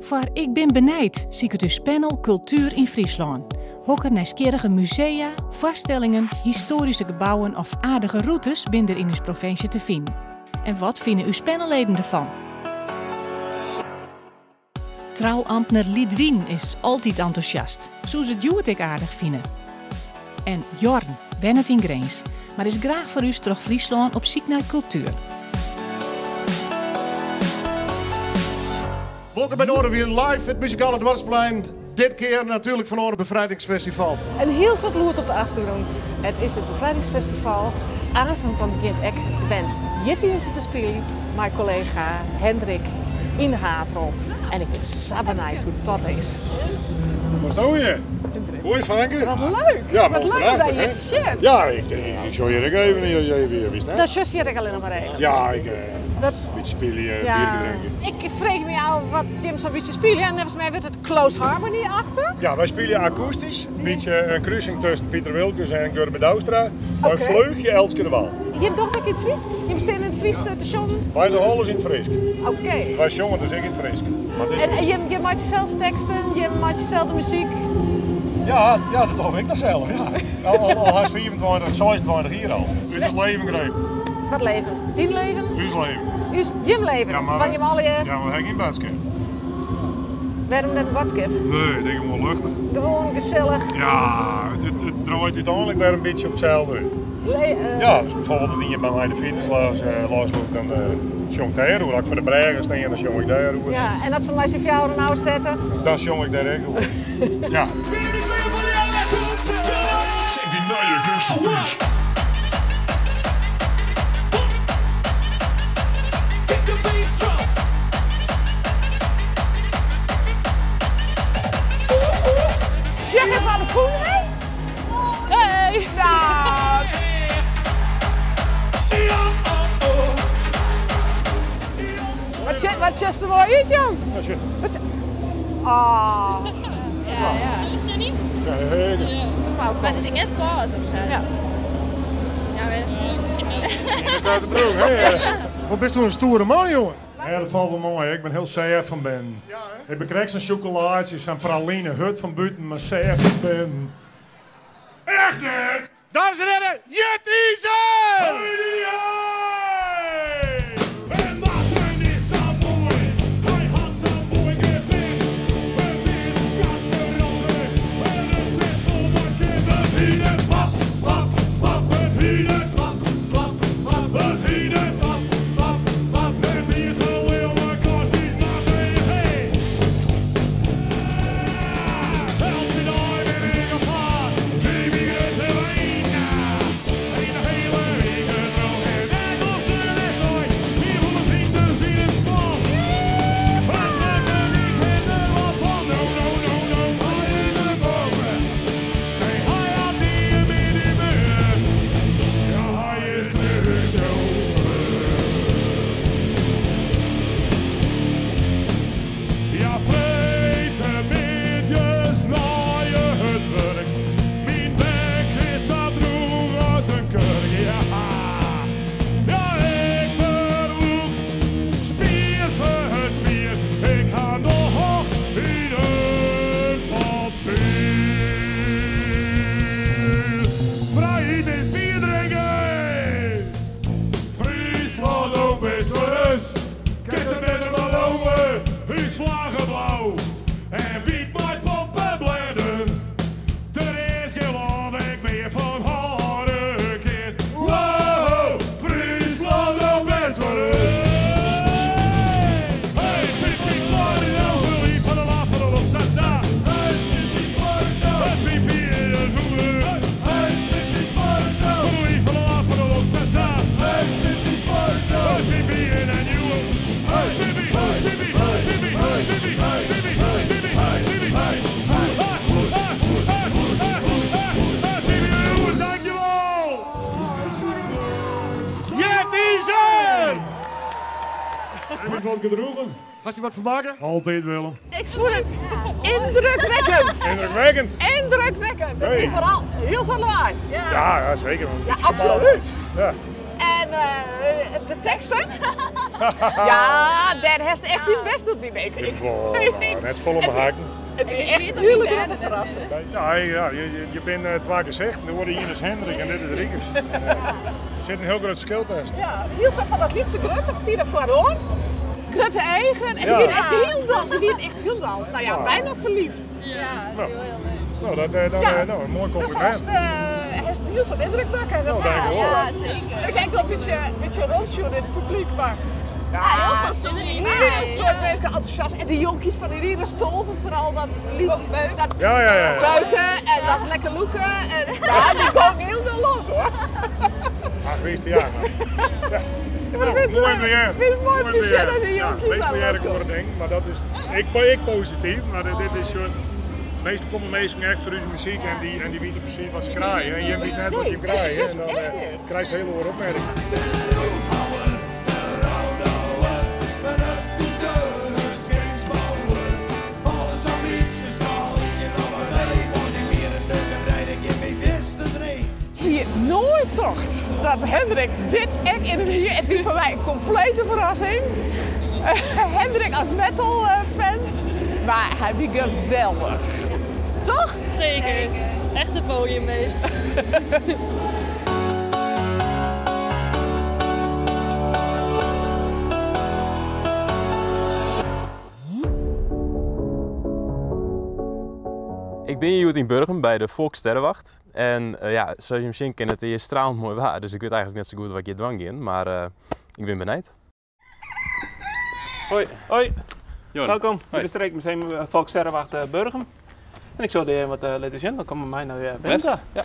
Foar Ik bin benijd siket ús panel Kultuer yn Fryslân. Hokker nijsgjirrige musea, foarstellingen, histoaryske gebouwen of aardige rûtes binne der yn ús provinsje te finen? En wat fine ús panelleden derfan? Trouamtner Lidwien is altyd entûsjast. Soe se it hjoed ek aardich fine? En Jorn wennet yn Grins, mar is graach foar ús troch Fryslân op syk nei kultuer. Wolkom by Noardewyn live, it muzikale doarpsplein. Dit kear natuerlik fan it Befrijdingsfestival. In hiel soad lûd op de achtergrûn. It is it Befrijdingsfestival. Aanst dan begjint ek de band Jittiense te spyljen mei kollega Hendrik yn de haadrol. En ik bin sa benijd hoe't dat is. Wat doe je? Hoe is het, Fanke? Wat leuk! Ja, Wat leuk om dy hjir te sjen. Ja, ik, ik sil hjir ek even, even, wist Dan sjochst hjir ek allinnich mar even. Ja, ik dat... een bytsje spylje, ja. bierke drinke. Ik freegje my ôf wat jim sa'n bytsje spylje en neffens my wurdt it Close Harmony achte. Ja, wy spylje akoestysk. Een bytsje in krusing tusken Piter Wilkens en Gurbe Douwstra. Mei in fleugje Elske de Wal. Jim dogge it ek yn it Frysk? Jim steane yn it Frysk te sjongen? Wy dogge alles yn it Frysk. Oké. Wy sjonge dus ek yn it Frysk. En jim, jim meitsje sels teksten, jim meitsje sels de muzyk? Ja, ja, dat doch ik dan sels. Ja. Al, al, al hast 25, 26 jier al. Út it leven grepen. Wat leven? Dyn leven? Ús leven. Ús, jim leven? Ja, maar, Fan jim allegear? Ja, mar we ha gjin boadskip. Wêrom net in boadskip? Nee, ik tink gewoan luchtich. Gewoan gesellich? Ja, it, it, it draait úteinlik wer in bytsje op itselde út. Ja, dus bijvoorbeeld as ien by my de fiters lâns lûkt, dan sjong ik dêroer. As ik foar de brêge stean, dan sjong ik dêroer. Ja, en as se mei syn fjouweren ôfsette? Dan sjong ik dêr ek oer. Ja. Sjoch even oan de fûn, hè? Hey! Nou. Wat sjochst der moai út, jong? Wat Oh. Ja, ja. Is it sunny? Ja. Maar it is net kâld of sa. Ja. Ja, maar... Uit de broek, hè? Wat bist in stoere man, jongen? Ja, dat falt wol mei. Ik bin hiel sêft fan binnen. Ik bin krekt sa'n sjokolaadsje, sa'n praline, hurd fan bûten, mar sêft fan binnen. Echt net! Dames en heren, Jet Izer! En Marten is sa moai, hy hat sa'n moai gesicht. It is kasserotte en it sit fol mei kip. It hiet pap, pap, pap, it hiet pap, pap, pap, it hiet pap, pap, pap. It is in lilke as dy Marten, hey! Elke dei bin ik op paad, by myn grutte wein. Yn de hiele wike troch en ek op sneon. 400 hynders yn it span. It trekken, ik kin der wat fan. No, no, no, no, hy is de boppe. Nee, hy hat nea mear humeur. Ja, hy is trucksjauffeur. Ja, freedtemiddeis nei it wurk. Myn bek is sa drûch as in kurk. Ja, ja, ik ferlûk spier foar spier. Ik ha noch yn in pot bier. Frijheid is bier drinken. Fryslân, do bist foar ús. Kinst it better belowe. Ús flagge blau en wyt mei pompeblêden. Der is gjin lân dêr't ik mear fan hâlde kin. Wow, Fryslân, do bist foar ús. Hey, piep, piep, piep, fan de lap fan de loft, sa, sa. Hey, piep, piep, piep, piep, Hey, piep, piep, piep, fan de lap fan de loft, sa, sa. Hey, piep, piep, piep, piep, en een nieuwe. Hey, piep, piep, piep, piep, piep, piep, piep, piep, piep, piep, Dankjewel! Jet Izer! Heb ik wat gedronken? Hast dy wat fermakke? Altyd, Willem. Ik fûn it yndrukwekkend. Yndrukwekkend. Yndrukwekkend. Hey. En foaral hiel soad lawaai. Ja, ja, seker. Ja, absolút. Ja. En En de teksten? Ja, dêr hast echt dyn bêst op dien. Ik, Wol, net folle om 'e hakken. It wie echt in hiele grutte ferrassing. Ja, ja, je binne twa gesichten. De oare ien is Hendrik en dit is Rikus. Der sit in hiel grut ferskil tusken. Ja, hiel soart fan dat lytse grut, dat stie der foaroan. Grutte eagen en dy wiene echt hielendal, dy wiene echt hielendal, no ja, bijna ferliefd. Ja, dat wie hiel leuk. No, dat, eh, dan, no, in moai Dus kompliment. hast in hiel soad yndruk makke. Dat No, dankjewol. Ja, seker. Ik ha ek noch in bytsje rûnsjoen yn it publyk, mar Ja, hiel folle songen hiel soad minsken entûsjast. En de jonkjes fan Irene Stolven, foaral dat lyts, dat Ja. beuken en dat lekker lûken. En, ja, dy gongen hielendal los hoor. Ach, wist ja. Ja. Maar Nou, dat moai om te hearren. vind ik moai om te sjen dat de Ja, jonkjes meastal aan hear ik loskomme. oare dingen, mar dat is ik posityf, mar dit is soart. Meastal komme minsken echt foar ús muzyk en dy witte presys wat se krije. En jim witte net wat Nee, je krije. ik wist En dan echt net. krijst hiele oare opmerkingen. Hie noait tocht dat Hendrik dit ek yn him hie. It wie foar my in komplete ferrassing. Hendrik as metal fan. Mar hy wie geweldich. Toch? Zeker. Echt de podiumbeest. Ik bin hjir yn Burgum by de Volkssterrenwacht. En ja, sa as je sjen kinne, it is stralend moai waar. Dus ik wit eigentlik net sa goed wat ik hjir dwaan gean, mar ik bin benijd. Hoi. Hoi. Jorn. Welkom by Hoi. de Streekmuseum Volkssterrenwacht Burgum. En ik sil dy even wat litte sjen, dan kom mei my nei binnen Bêst. ta. Ja.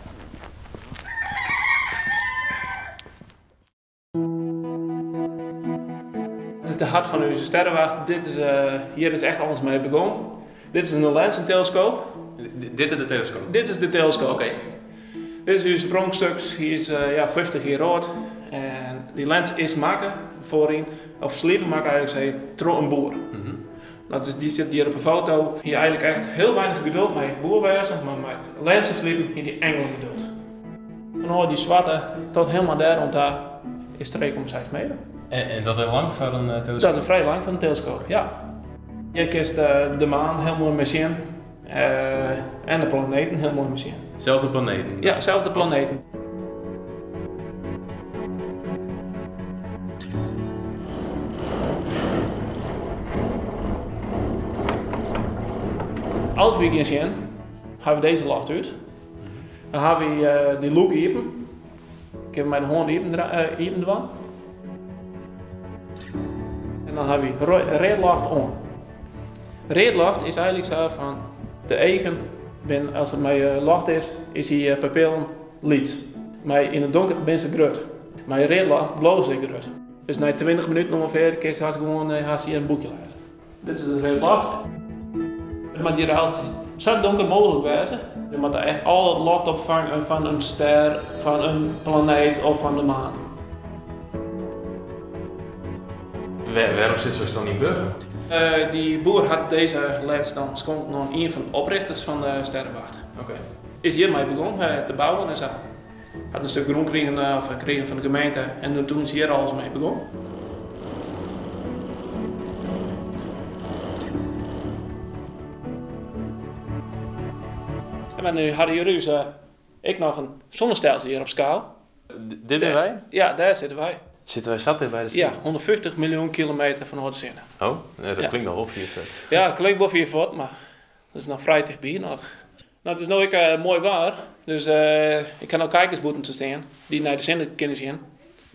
Dit is de hert fan ús sterrenwacht. Hjir is echt alles mei begûn. Dit is in lensteleskoop. Dit is de teleskoop? Dit is de teleskoop. Oké. Dit is ús pronkstuk. Hy is ja, 50 jier âld. En dy lens is makke foaryn, of slipe makke eigentlik sizze, troch in boer. Dat is, dy sit hjir op 'e foto. Hie eigentlik echt hiel weinich geduld mei boer wêze, mar mei lenzen slipen hie dy engelen geduld. Fan dy swarte tot hielendal dêr oan ta is 2,6 meter. En dat is lang foar in teleskoop? Dat is frij lang foar in teleskoop, ja. Hjir kinst de maan hiel moai mei sjen. En de planeten hiel moai mei sjen. Sels de planeten? Ja, sels de planeten. As we gean sjen, hawwe we dizze ljocht út. Dan hawwe we dy lûk iepen. Kinne we mei de hân iepen dwaan. En dan hawwe we read ljocht oan. Read ljocht is eigentlik sa fan de eagen, bin, as it mei ljocht is, is dy pupillen lyts. Mar yn it donker binne se grut. Mei read ljocht bliuwe se grut. Dus nei 20 minuten ûngefear kinst hast gewoan hast hjir in boekje lêze. Dit is it read ljocht. It moat hjir altyd sa donker mooglik wêze. Je moatte echt al it ljocht opfange fan in ster, fan in planeet of fan de maan. Wêrom sit se dan yn Burgum? Dy boer hat dizze lens dan skonken oan ien fan de oprjochters fan de Sterrenwacht. Oké. Is hjirmei begûn te bouwen en sa. Hat in stik grûn krigen, of krigen fan de gemeente en doe is hjir alles mei begûn. En nu hawwe hjir ús ek noch in sinnestelsel hjir op skaal. Dit binne wy? Ja, dêr sitte wy. Sitte wy sa ticht by de sinne? Ja, 150 miljoen kilometer fan de sinne. Oh, nee, dat Ja. klinkt noch wol fier fuort. Ja, it klinkt wol fier fuort, mar dat is noch frij tichtby noch. No, it is no ek moai waar, dus ik ha no kijkers bûten te stean dy't nei de sinne kinne sjen.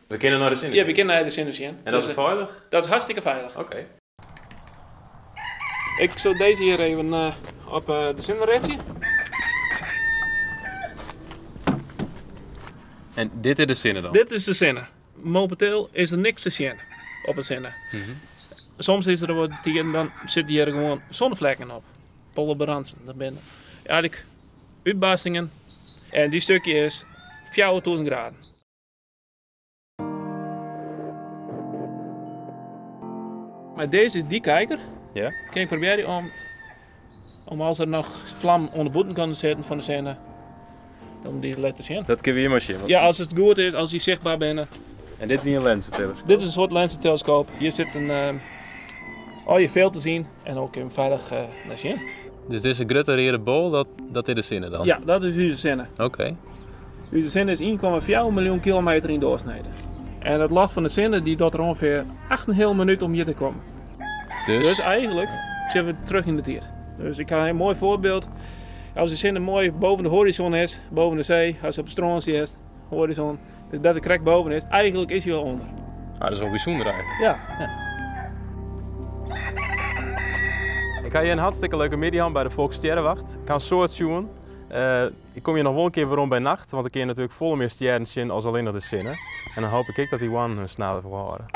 We kinne nei de sinne Ja, we sjen? kinne nei de sinne sjen. En dat is Dus, feilich? Dat is hartstikke feilich. Oké. Ik sil dizze hjir even op de sinne rjochtsje. En dit is de sinne dan? Dit is de sinne. Mominteel is der niks te sjen op de sinne. Soms is der wat tiden, dan sitte hjir gewoan sinneflekken op. Protuberansen, dat binne eigentlik útbarstingen. En dy stikje is 4000 graden. Mar dizze, dy kijker, kin ik probearje om as der noch flam oan de bûtenkant sitten fan de sinne, om dy te litten sjen. Dat kinne we hjir mar sjen. Ja, as it goed is, as dy sichtber binne. En dit wie in lenseteleskoop? Dit is in soart lenseteleskoop. Hjir sit in al je filters yn en ook in feilich nei sjen. Dus dizze grutte reade bol, dat, dat is de sinne dan? Ja, dat is ús sinne. Oké. Ús sinne is 1,4 miljoen kilometer yn doorsnede. En it ljocht fan de sinne dy docht der ûngefear 8,5 minút om hjir te kommen. Dus? Dus eigenlijk sitte we terug yn de tiid. Dus ik ha in moai foarbyld. As de sinne moai boven de hoarizon is, boven de see, as op it strân siest, hoarizon, dus dat er krekt boven is, eigenlijk is hy al ûnder. Ah, dat is wol bysûnder eigenlijk. Ja. Ik ha hjir in hartstikke leuke middei hân by de Folksstjerrewacht. Ik ha in soad sjoen. Ik kom hjir noch wol in kear werom by nacht, want dan kinne je natuerlik folle mear stjerren sjen as allinnich de sinne. En dan hoopje ik ek dat dy hoannen hun snavel hâlde.